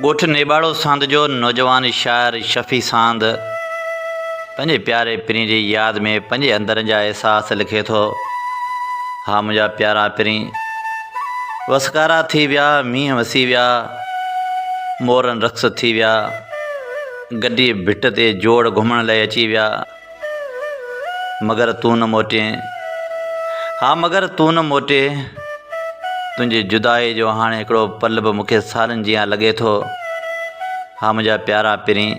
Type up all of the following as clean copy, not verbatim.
ڳوٺ نيٻاڙو ساند جو نوجوان شاعر شفيع ساند پنهنجي پياري پرين جي ياد ۾ پنهنجي اندر جا احساس لکي ٿو، ها منهنجا پيارا پرين، وسڪارا ٿي ويا، مينهن وسي ويا، مورن رقص ٿي ويا، گڊي ڀٽ تي جوڙ گهمڻ لئه اچي ويا. مگر تون نه موٽين. ها مگر تون نه موٽي. تنهنجي جدائي جو هاڻي هڪڙو پل به مون کي سالن جيان لڳي ٿو. ها منهنجا پيارا پرين.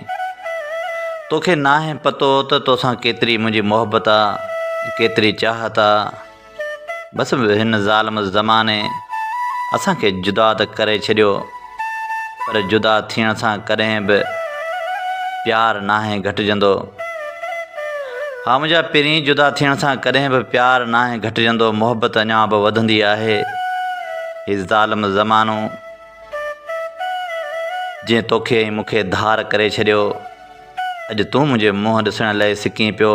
توکي ناهي پتو ته توسان ڪيتري منهنجي محبت آ، ڪيتري چاهت آ. بس هن ظالم زماني اسان کي جدا ته ڪري ڇڏيو پر جدا ٿيڻ سان ڪڏهن به پيار ناهي گهٽجندو. ها منهنجا پرين جدا ٿيڻ سان ڪڏهن به پيار ناهي گهٽجندو محبت اڃا به وڌندي آهي. هي ظالم زمانو جنهن توکي ۽ مون کي ڌار ڪري ڇڏيو. اڄ تون منهنجي منهن ڏسڻ لئه سڪين پيو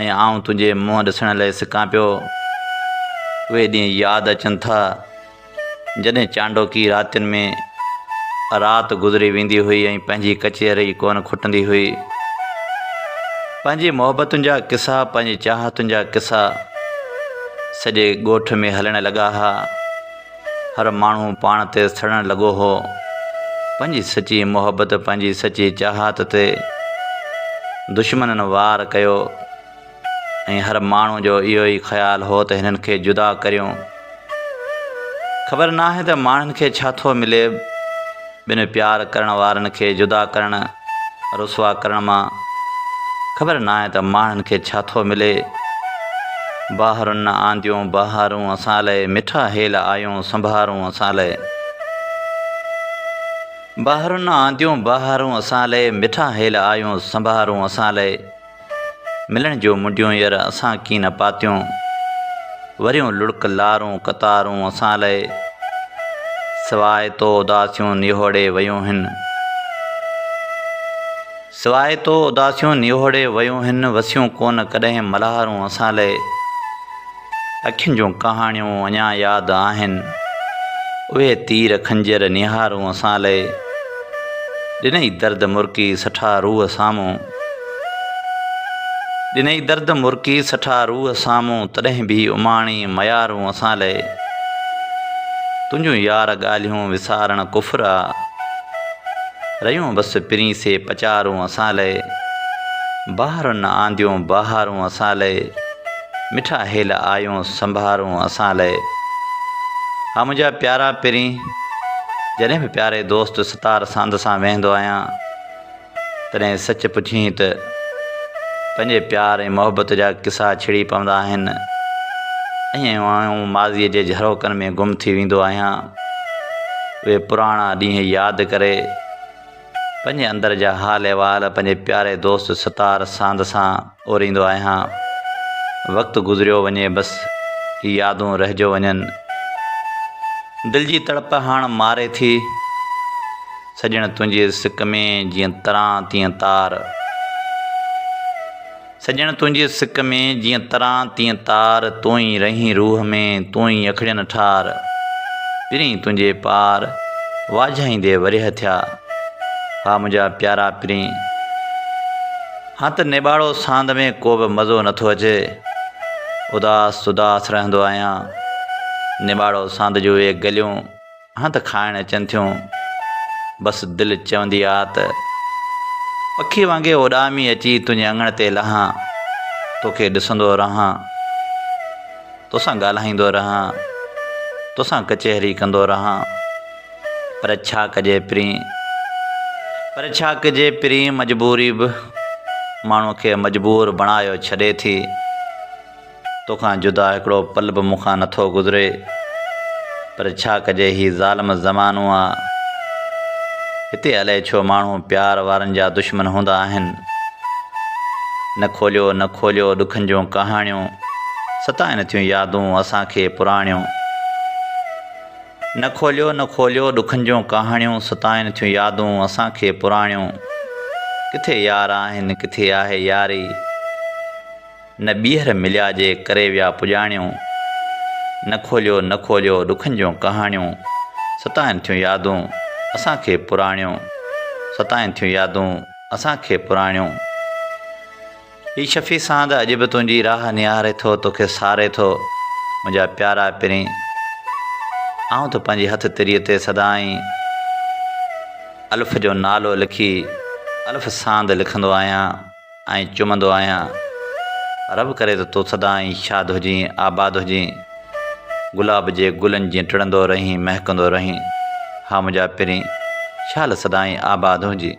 ۽ آئون تنهنجي منهن ڏسڻ لئه سڪان پيو. اهي ڏينهن ياد اچن ٿا، جڏهن چانڊوڪي راتين ۾ رات گذري ويندي هئي ۽ پنهنجي ڪچهري ڪونه کٽندي هئي. پنهنجي محبتن جا قصا، پنهنجي چاهتن جا قصا سڄي ڳوٺ ۾ هلڻ لڳا ها. هر ماڻهو پاڻ تي سڙڻ لڳو هو. پنهنجي سچي محبت، پنهنجي سچي چاهت تي دشمنن وار ڪيو ۽ هر ماڻهو جو اهو ئي خيال هو ته هنن کي جدا ڪريون. خبر ناهي ته ماڻهن کي ڇا ٿو ملي. ٻن پيار ڪرڻ وارن کي جدا ڪرڻ، رسوا ڪرڻ مان خبر ناهي ته ماڻهن کي ڇا ٿو ملي. بهارن نه آنديون بهارون اسان لئه، مٺا هيل آيون سنڀارون اسان لئه. بهارن نه آنديون بهارون اسان لئه، مٺا هيل آيون سنڀارون اسان لئه. ملڻ جون منڊيون ير اسان ڪين پاتيون، وريون لڙڪ لارون قطارون اسان لئه، سواء تو اداسيون نهوڙي ويون هن. سواء تو اداسيون نهوڙي ويون هن، وسيون ڪونه ڪڏهن ملهارون اسان لئه. اکين جون ڪهاڻيون اڃا ياد آهن، اهي تير خنجر نهارون اسان لئه. ڏنئي درد مرڪي سٺا روح سامهون، ڏنئي درد مرڪي سٺا روح سامهون، تڏهن ڀي اماڻي ميارون اسان لئه. تنهنجون يار ڳالهيون وسارڻ ڪفر آ، رهيون بس پرين سي پچارون اسان لئه. بهارن نه آنديون بهارون اسان لئه. مٺا هيل آيون سنڀارون اسان لئه. ها منهنجا پيارا پرين، جڏهن به پياري دوست ستار ساند سان ويهندو آهيان، تڏهن سچ پڇين ته پنهنجي پيار ۽ محبت جا قصا ڇڙي پوندا آهن ۽ آئون ماضيء جي جهروڪن ۾ گم ٿي ويندو آهيان. اهي پراڻا ڏينهن ياد ڪري. پنهنجي اندر جا حال احوال پنهنجي پياري دوست ستار ساند سان اوريندو آهيان. وقت گذريو وڃي بس هي يادون رهجيو وڃن. دل جي تڙپ هاڻ ماري ٿي. سڄڻ تنهنجي سڪ ۾ جيئن تران تيئن تار. سڄڻ تنهنجي سڪ ۾ جيئن تران تيئن تار، تون ئي رهين روح ۾، تون ئي اکڙين ٺار، پرين تنهنجي پار، واجهائيندي ورهيه ٿيا، ها منهنجا پيارا پرين. هان ته نيٻاڙو ساند ۾ ڪو به مزو نٿو اچي، اداس اداس رهندو آهيان، نيٻاڙو ساند جون اهي گليون. هنڌ کائڻ اچن ٿيون. بس دل چوندي آ ته پکي وانگي اڏامي اچي تنهنجي اڱڻ تي لهان، توکي ڏسندو رهان، توسان ڳالهائيندو رهان، توسان ڪچهري ڪندو رهان. پر ڇا ڪجي پرين، پر ڇا ڪجي پرين مجبوري به ماڻهوء کي مجبور بڻايو ڇڏي ٿي. توکان جدا هڪڙو پل به مون کان نٿو گذري، پر ڇا ڪجي هي ظالم زمانو آ. هتي الائي ڇو ماڻهو پيار وارن جا دشمن هوندا آهن. نه کوليو نه کوليو ڏکن جون ڪهاڻيون، ستائن ٿيون يادون اسان کي پراڻيون. نه کوليو نه کوليو ڏکن جون ڪهاڻيون، ستائن ٿيون يادون اسان کي پراڻيون. ڪٿي يار آهن ڪٿي آهي ياري. نه ٻيهر مليا جي ڪري ويا پڄاڻيون، نه کوليو نه کوليو ڏکن جون ڪهاڻيون، ستائن ٿيون يادون اسان کي پراڻيون، ستائين ٿيون يادون اسان کي پراڻيون. هي شفيع ساند اڄ به تنهنجي راهه نهاري ٿو، توکي ساري ٿو، منهنجا پيارا پرين. آئون ته پنهنجي هٿ تريء تي سدائين الف جو نالو لکي الف ساند لکندو آهيان ۽ چمندو آهيان. رب ڪري ته تون سدائين شاد هجين، آباد هجين، گلاب جي گلن جيئن ٽڙندو رهين، مهڪندو رهين. ها منهنجا پرين، شال سدائين آباد هجين.